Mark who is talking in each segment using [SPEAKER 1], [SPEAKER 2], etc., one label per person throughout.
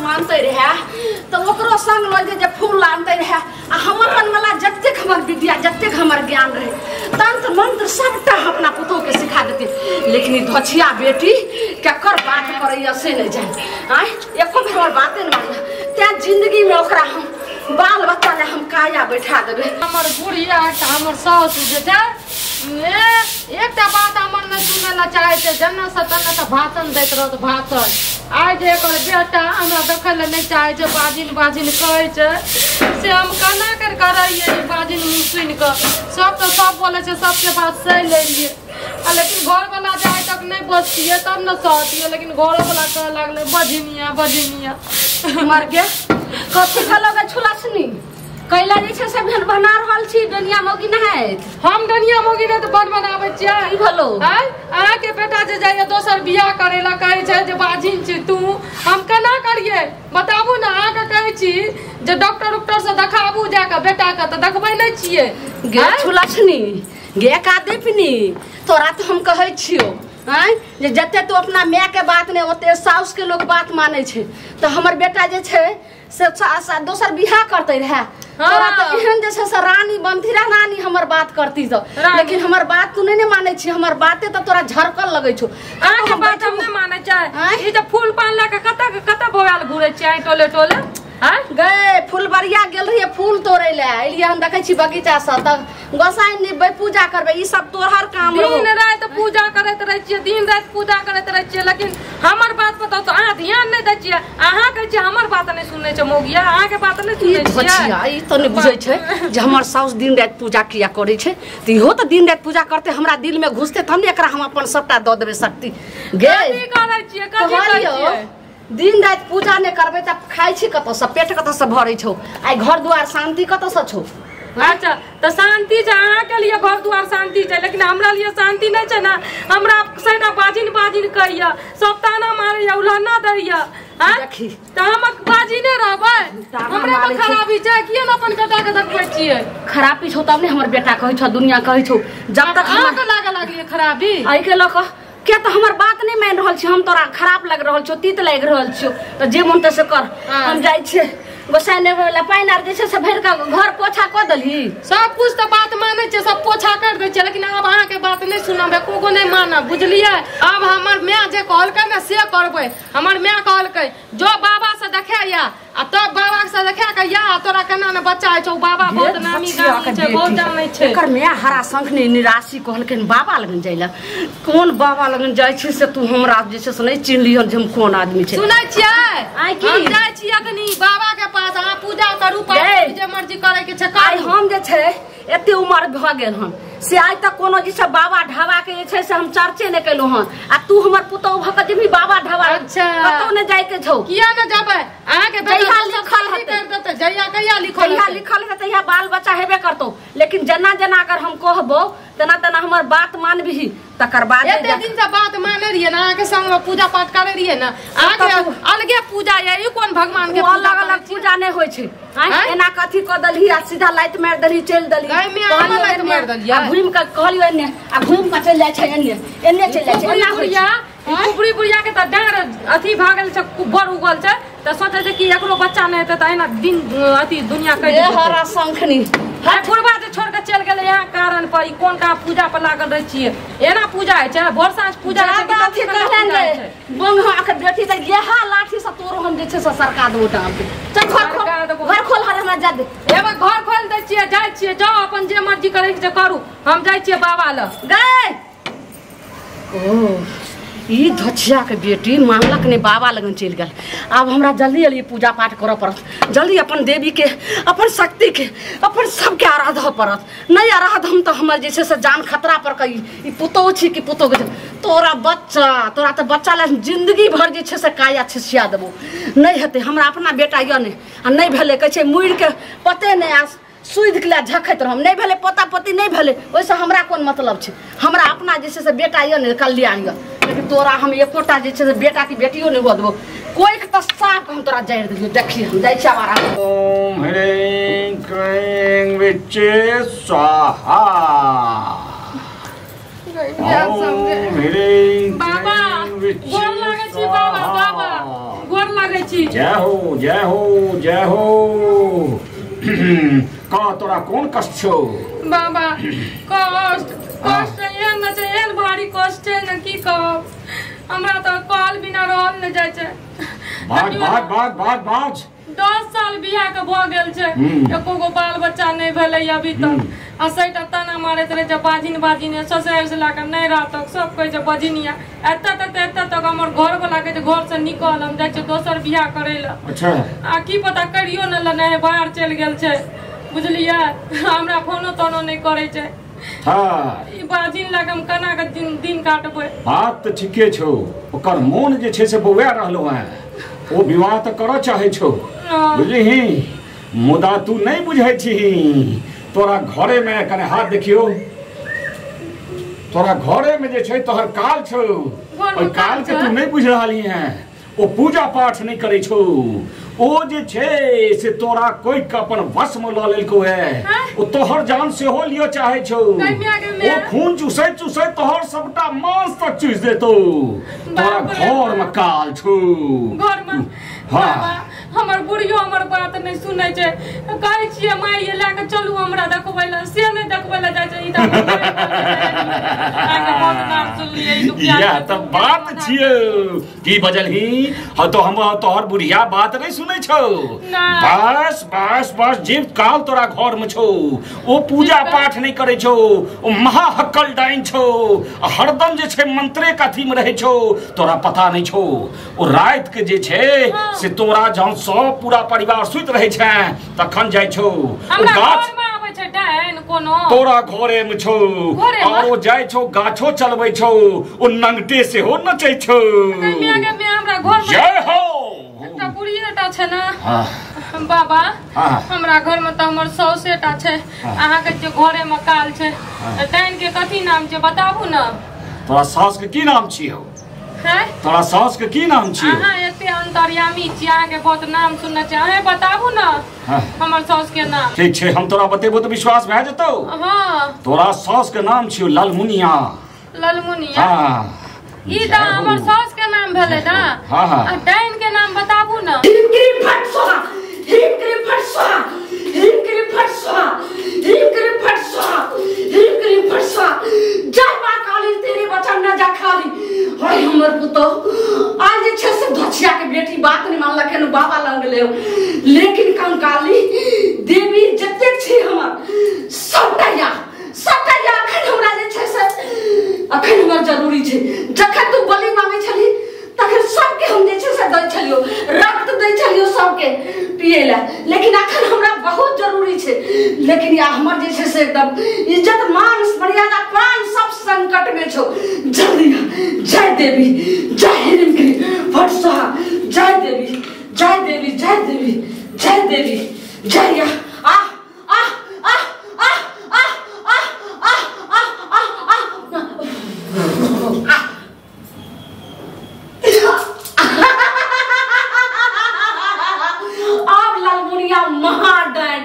[SPEAKER 1] मानते रहे तो ओकरो संग लऽ जे फूल आनते रहे आ हम अपन वाला जतेक हमर विद्या जतेक हमर ज्ञान रहे तंत्र मंत्र सबटा अपना पुतोह के सिखा देती। लेकिन ई धछिया बेटी केकर बात करैया से नहीं जान। आय एको बेर हमर बाते नहीं मानला तें जिंदगी में ओकरा हम बाल बच्चा ले हम काया बैठा देबे।
[SPEAKER 2] हमर बुढ़िया हमर सासु जे छै एकटा बात हमर नहि सुनै ला चाहै छै, जन्ना से तन्ना तऽ भाषण दैत रहत भाषण। आइ जे एकर बेटा हमरा देखै लए नहि चाहै छै, बाजिन बाजिन कहै छै, से हम केना कर करैयै ई बाजिन मुँह सुनि कऽ। सब तऽ सब बोलै छै, सबके बात सहि लेलियै, आ लेकिन घरवला जे आइ तक नहि बजतियै तब ने सहतियै, लेकिन घरोवला कहऽ लागलै बजिनिया बजिनिया।
[SPEAKER 1] मर गे कथी कहलक छुलसनी कैला जे छै से भेल बना रहल छी डनिया मौगी नहाइत।
[SPEAKER 2] हम डनिया मौगी नहि तऽ बड बनाबै छियै।
[SPEAKER 1] की भेलो
[SPEAKER 2] आँय अहाँके बेटा जे जाइए दोसर बियाह करै लए कहै छै जे बाजिन छी तू, हम केना करियै बताबू ने। अहाँके कहै छी जे डॉक्टर उक्टर से देखाबू जाकऽ बेटाके, तऽ देखबै नहि छियै।
[SPEAKER 1] गे छुलसनी गे का दीपनी तोरा तऽ हम कहै छियौ आँय जे जते तू अपना माय के बात नहि ओते साउस के लोग बात मानै छै। तऽ हमर बेटा जे छै से दोसर बियाह करते रहे तोरा तऽ एहन जे छै से रानी बनती रह, रानी हमर बात करती तो, लेकिन हमर बात तू नहीं मानै छी, हमर बाते तऽ तोरा झरकल लगै छौ।
[SPEAKER 2] अहाँके बात हम नहि मानै छियै। ई जे फूल पान लए कऽ कतऽ कतऽ बौआल घुरै छियै टोले टोले?
[SPEAKER 1] गए फुलबरिया गेल रहियै फूल तोड़ै लए, एलियै हम देखै छी बगीचा से तऽ गोसाई निपबै पूजा करबै, ई सब तोहर काम रहो।
[SPEAKER 2] दिन राति पूजा करैत रहै छियै, दिन राति पूजा करैत रहै छियै, लेकिन हमर बात बताउ तऽ अहाँ ध्यान नहि दै छियै। अहाँ कहै छियै हमर बात नहि सुनै छै मौगिया, अहाँके बात नहि सुनै छियै।
[SPEAKER 1] ई तऽ नहि बुझै छै जे हमर साउस दिन राति पूजा किया करै छै, तऽ इहो तऽ दिन राति पूजा करतै, हमरा दिल में घुसतै तब ने एकरा हम अपन सबटा दऽ देबै शक्ति। गे
[SPEAKER 2] करै छियै कथी करै छियै?
[SPEAKER 1] दिन राति पूजा नहि करबै तऽ खाइ छी कतऽसँ, पेट कतऽसँ भरै छौ? आइ घर दुआर शान्ति कतऽसँ छौ?
[SPEAKER 2] अच्छा तऽ शान्ति छै अहाँके लिए, घर दुआर शान्ति छै, लेकिन हमरा लिए शान्ति नहि छै ने। हमरा सैटा बाजिन बाजिन कहैया, सब ताना मारैया, उल्हना दैया, तऽ हम बाजिने रहबै? हमरे खराबी छै किया ने अपन बेटाके देखबै छियै?
[SPEAKER 1] खराबी छौ तब ने हमर बेटा कहै छौ, दुनिया कहै छौ। जब तक
[SPEAKER 2] अहाँके लागऽ लागलियै खराबी
[SPEAKER 1] एहिके लऽ कऽ किया तऽ हमर बात नहि मानि रहल छी, हम तोरा खराब लागि रहल छौ, तीत लागि रहल छियौ, तऽ जे मन तऽ से कर। हम जाइ छियै गोसाई नेबै लए, पानि आर जे छै से भरि कऽ घर पोछा कऽ देलही।
[SPEAKER 2] सब कुछ तऽ बात मानै छियै, सब पोछा करि दै छियै, लेकिन आब अहाँके बात नहि सुनब, एको नहि मानब, बुझलियै? आब हमर माय जे कहलकै ने से करबै। हमर माय कहलकै जो बाबा से देखैया आ तब बाबा से देखा के या तोरा केना ने बच्चा होइ छौ, बाबा बहुत नामी गामी छै, बहुत जानै छै।
[SPEAKER 1] एकर माय हरा शंख ने निराशी कहलखिन बाबा लगन जाइ लए। कोन बाबा लगन जाइ छी से तू हमरा जे छै से नहि चिन्हलिहन जे हम कोन आदमी छै।
[SPEAKER 2] सुनै छियै? आइ की हम जाइ छी अखनी बाबा के पास, अहाँ पूजा करू, पाठ जे मर्जी करै के छै करू।
[SPEAKER 1] आइ हम जे छै एते उमर भऽ गेल हन से आइ तक कोनो जे छै बाबा ढाबा के जे छै से हम चर्चे नहि केलहुँ हन, आ तू हमर पुतहु भऽ कऽ जेबही बाबा ढाबा?
[SPEAKER 2] अच्छा
[SPEAKER 1] कतौ नहि जाइके छौ।
[SPEAKER 2] किया ने जेबै? अहाँके बेटा लिखल हेतै, जहिया कहिया लिखल
[SPEAKER 1] जहिया लिखल हेतै तहिया बाल बच्चा हेबे करतौ, लेकिन जेना जेना अगर हम कहबौ तेना तेना हमर बात मानबही, तकर बाद।
[SPEAKER 2] एते दिन से बात माने रहियै ने, अहाँके संग में पूजा पाठ करे रहियै ने, अहाँके अलगे पूजा ये, ई कोन भगवान के
[SPEAKER 1] अलग अलग पूजा नहि होइ छै। एना कथी कऽ देलही आ सीधा लाइट मारि देलही चलि देलही। घुमि कऽ कहलियौ एन्ने आ घुमि कऽ चलि जाइ छै एन्ने एन्ने चलि जाइ छै। एना होइ छै।
[SPEAKER 2] कुबरी बुढ़िया के तऽ डाँर अथी भऽ गेल छै, बड़ उगल छै, तऽ सोचै छै कि एकरो बच्चा नहि हेतै तऽ एना दिन अथी दुनिया कटि जेतै।
[SPEAKER 1] हरा शंखनी
[SPEAKER 2] बुढ़बा जे छोड़ के चलि गेलै यहाँ कारण पर, ई कोन कहाँ पूजा पर लागल रहै छियै? एना पूजा होइ छै? भोर साँझ पूजा होइ छै।
[SPEAKER 1] बंगहा के बेटी तऽ इएह लाठी से तोरो हम जे छै से सरका देबो टाँग के। चल घर खोल, घर खोल, हर हमरा जा दे।
[SPEAKER 2] एगो घर खोल दै छियै, जाइ छियै, जाउ अपन जे मर्जी करै के छै करू, हम जाइ छियै बाबा लग।
[SPEAKER 1] गए ओ ई धछिया के बेटी मांगलक ने बाबा लगन चलि गेल। आब हमरा जल्दी जल्दी पूजा पाठ करऽ पड़त, जल्दी अपन देवी के, अपन शक्ति के, अपन सबके आराधऽ पड़त। नहि आराधम तऽ हमर जे छै से जान खतरा पर कऽ ई पुतोहु छी कि पुतोहु के तोरा बच्चा, तोरा तऽ बच्चा लए जिंदगी भर जे छै से काया छिसिया देबो। नहि हेतै, हमरा अपना बेटा यऽ नहि, आ नहि भेलै कहै छै मुड़िके पते नहि आ सुधि के लए झखैत रहम। नहि भेलै पोता पोती नहि भेलै, ओहिसँ हमरा कोन मतलब छै? हमरा अपना जे छै से बेटा यऽ ने कल्याण यऽ, लेकिन तोरा हम एकोटा जे छै से बेटा की बेटियो नहि हुअ देबो। कोइके तऽ साफ हम तोरा जड़ि देलियौ। देखी हम जाइ छियै आब।
[SPEAKER 3] ओम ह्रीं क्रीं विच्चे स्वाहा। ओम ह्रीं
[SPEAKER 2] बाबा गोर लागै छी, बाबा बाबा गोर लागै छी।
[SPEAKER 3] जय हो जय हो जय हो। का तोरा कोन कष्ट छौ?
[SPEAKER 2] बाबा कष्ट कष्ट एहन न छै, एहन भारी कष्ट छै ने की कहब, हमरा तऽ कहल बिना रहल नहि जाइ छै।
[SPEAKER 3] बाज बाज बाज बाज बाज।
[SPEAKER 2] 10 साल बियाह के भऽ गेल छै, एको गो बाल बच्चा नहि भेलै अभी तक। आ सैटा ताना मारैत रहै छै बाजिन बाजिन, ससुराल से लऽ कऽ नहि रहतक, सब कहै छै बजिनिया। एतऽ तक तऽ एतऽ तक हमर घर वाला कहै छै घर से निकल, हम जाइ छियै दोसर बियाह करै लए।
[SPEAKER 3] अच्छा।
[SPEAKER 2] आ की पता करियो ने लेने है, बाहर चलि गेल छै बुझलियै, हमरा फोनो तोनो नहि करै छै।
[SPEAKER 3] हाँ।
[SPEAKER 2] ई बाजिन लए कऽ हम केना कऽ दिन काटबै?
[SPEAKER 3] बात तऽ ठीके छौ, ओकर मोन जे छै से बौआ रहलो हैं, ओ विवाह तऽ करऽ चाहै छौ बुझलिही, मुदा तू नहि बुझै छही। तोरा घरे में कने हाथ देखियो, तोरा घरे में जे छै तोहर काल छौ, ओहि काल के तू नहि बुझि रहली हैं। ओ पूजा पाठ नहि करै छौ, ओ जे छै से तोरा कोई के अपन वश में लऽ लेलकौ है, ओ तोहर जान सेहो लिअ चाहै छौ। ओ खून चूसैत चूसैत तोहर सबटा मांस तक चूस देतौ। तोरा घर में काल छौ।
[SPEAKER 2] घर में?
[SPEAKER 3] हाँ।
[SPEAKER 2] हमर बुढ़ियो हमर बात नहि सुनै छै, कहै छियै माय ये लए कऽ चलू हमरा देखबै लए, से नहि देखबै लए जाइ छै। ई तऽ
[SPEAKER 3] इएह तऽ बात छियौ। की बजलही? हँ तो हम तोहर बुढ़िया बात नहि सुनै छौ। बस बस बस, जे काल तोरा घर में छौ ओ पूजा पाठ नहि करै छौ, ओ महाहक्कल डाइन छौ, हरदम जे छै मंत्रे के अथी में रहै छौ। तोरा पता नहि छौ, ओ राति के जे छै से तोरा जहन सब पूरा परिवार सुति रहै छै तखन जाइ छौ।
[SPEAKER 2] गाछ में आबै छै डाइन कोनो
[SPEAKER 3] तोरा घरे में छौ, और ओ जाइ छौ गाछो चलबै छौ, ओ नंगटे सेहो नचै छौ।
[SPEAKER 2] हमरा घर में
[SPEAKER 3] जय हो।
[SPEAKER 2] एकटा बुढ़िएटा छै ने बाबा, हमरा घर में तऽ हमर साउसेटा छै, अहाँके जे घरे में काल छै। डाइन के कथी नाम छै बताबू ने?
[SPEAKER 3] तोरा साउस के की नाम छियौ? तोरा साउस के की नाम छियौ?
[SPEAKER 2] अहाँ एते अंतर्यामी छी, अहाँके बहुत नाम सुनने छी, अहें बताबू ने हमर साउस के नाम।
[SPEAKER 3] ठीक छै, हम तोरा बतेबो तऽ विश्वास भए जेतौ।
[SPEAKER 2] हाँ।
[SPEAKER 3] तोरा साउस के नाम छियौ ललमुनिया।
[SPEAKER 2] ललमुनिया?
[SPEAKER 3] हाँ।
[SPEAKER 2] ई तऽ हमर साउस के नाम भेलै ने।
[SPEAKER 3] हाँ हाँ।
[SPEAKER 2] आ डाइन के नाम बताबू ने।
[SPEAKER 1] ह्रीम क्रीम फट स्वाहा, ह्रीम क्रीम फट स्वाहा, ह्रीम क्रीम फट स्वाहा, ह्रीम क्रीम फट स्वाहा, ह्रीम क्रीम फट स्वाहा। जय माँ काली, तेरे वचन न जा खाली। हय हमर पुतोह आज जे छै से धछिया के बेटी बात नहि मानलक हन, बाबा लग गेलै। लेकिन कंकाली देवी जतेक छै हमर सबटा या सबटा या अखन हमरा जे छै से अखन हमर जरूरी छै। जखन तू बलि मांगै छली तखन सबके हम जे छै से दै छलियो, रक्त दै छलियो सबके पिए ला, लेकिन अखन हमरा बहुत जरूरी छै। लेकिन या हमर जे छै से एकदम इज्जत मान मर्यादा प्राण सब संकट में छौ। जल्दी जय देवी, जय ह्रीम क्रीम फट स्वाहा, जय देवी जय देवी जय देवी जय देवी जय या आ आ आ आ आ आ आ आ आ आ। अब ललमुनिया महाडाइन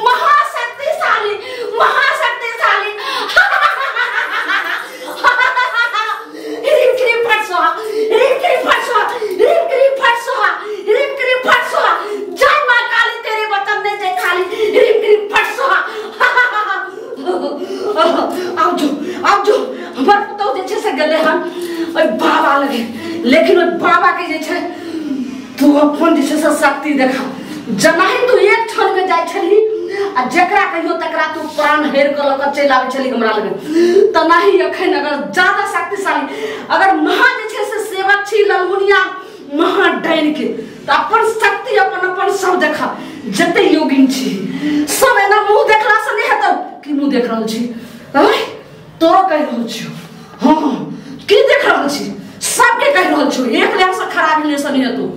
[SPEAKER 1] महाशक्तिशाली महाशक्तिशाली। ह्रीम क्रीम फट स्वाहा, ह्रीम क्रीम फट स्वाहा, ह्रीम क्रीम फट स्वाहा, ह्रीम क्रीम फट स्वाहा। जय माँ काली, तेरे वचन नहीं जय खाली। ह्रीम क्रीम फट स्वाहा। आब जो आब जो हमर पुतोह जे छै से गेलै हन ओहि बाबा लगे, लेकिन ओहि बाबा के जे छै तू अपन जे छै से शक्ति देखा। जनाही तू एक क्षण में जाइ छली आ जकरा कहियो तकरा तू प्राण हेर कऽ लऽ कऽ चलि आबै छली हमरा लग, तनाही अखन अगर ज्यादा शक्तिशाली अगर महा जे छै से सेवक छी ललमुनिया महा डाइन के, तऽ अपन शक्ति अपन अपन सब देखा। जते योगिन छी सब एना मुँह देखला से नहि हेतौ कि मुँह देख रहल छी? तोरो कहि रहल छियौ, हाँ की देख रहल छी? सबके कहि रहल छियौ, एक लाख से खराब रिलेशन नहीं हेतौ।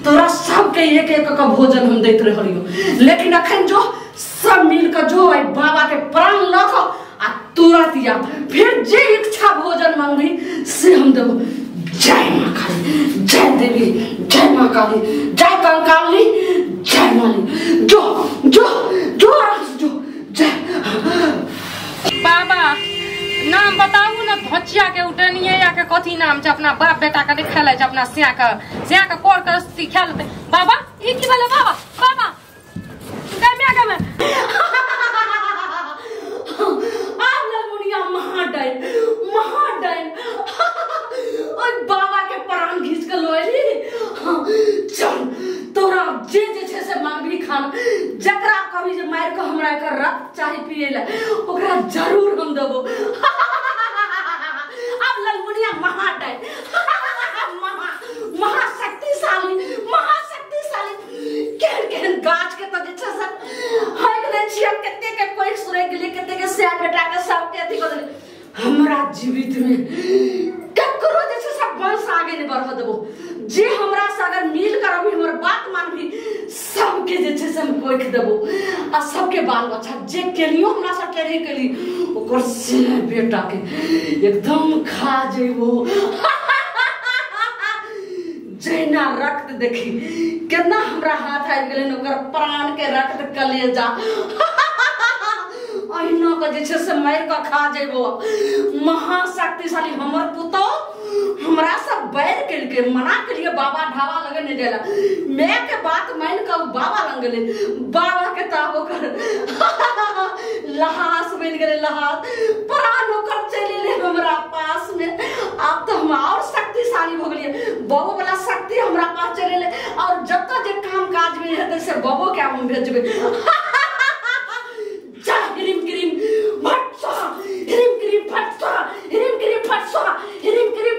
[SPEAKER 1] तोरा सबके एक एक के भोजन हम दैत रहलियौ, लेकिन अखन जो सब मिल कऽ जो एहि बाबा के प्राण लऽ कऽ आ तुरंत या फिर जे इच्छा भोजन मांगबी से हम देबो। जय माँ काली, जय देवी, जय माँ काली, जय कंकाली, जय माली। जो जो जो जो जय
[SPEAKER 2] बाबा। नाम बताबू ने धचिया के उठनिया के कथी नाम छै अपना बाप बेटा के नहीं खेलै छै अपना सिया के कोर कर सिखा लेतै। बाबा ई की भेलै बाबा बाबा गमे गमे
[SPEAKER 1] आब ललमुनिया महाडाइन महाडाइन ओइ बाबा के प्राण घीच के लोली। चल तोरा जे जे छै से मांगबी खान जकरा कभी जे मारि के हमरा एकर रक्त चाही पिए ला ओकरा जरूर हम देबो। अब ललमुनिया महाडाइन महा महाशक्तिशाली महाशक्तिशाली केहन केहन गाछ के त जे छै से हक दै छियै कते के कोइ सुरै गेलै कते के सैन बेटा के सबके अथी कऽ देलै। हमरा जीवित में ककरो जे छै सब वंश आगे नहीं बढ़ देबो। जे हमरा से अगर मिल कर अभी हमर बात मानबी सबके जे छै से हम कोइख देबो आ सबके बाल बच्चा जे केलियो हमरा से टेढ़ी केली ओकर से बेटा के एकदम खा जेबो। जहिना रक्त देखी केना हमरा हाथ आबि गेलै ओकर प्राण के रक्त कलेजा अहिना के जे छै से मारि कऽ खा जेबो। महाशक्तिशाली हमर पुतोह हमरा सब बैर केलकै मना केलिए बाबा ढाबा लगे नहीं जाला मैं के बात मान के बाबा लग गेलै बाबा के ताब ओकर लहास बनि गेलै लहास प्राण ओकर चलि एलै हमरा पास में। आब तो हम और शक्तिशाली हो गेलियै बबो वाला शक्ति हमरा पास चलि एलै और जतऽ जे काम काज में हेतै से बबो के हम भेजबै। जा हिरिम क्रीम भट स्वाहा हिरिम क्रीम फट स्वाहा हिरिम क्रीम फट स्वाहा हिरिम क्रीम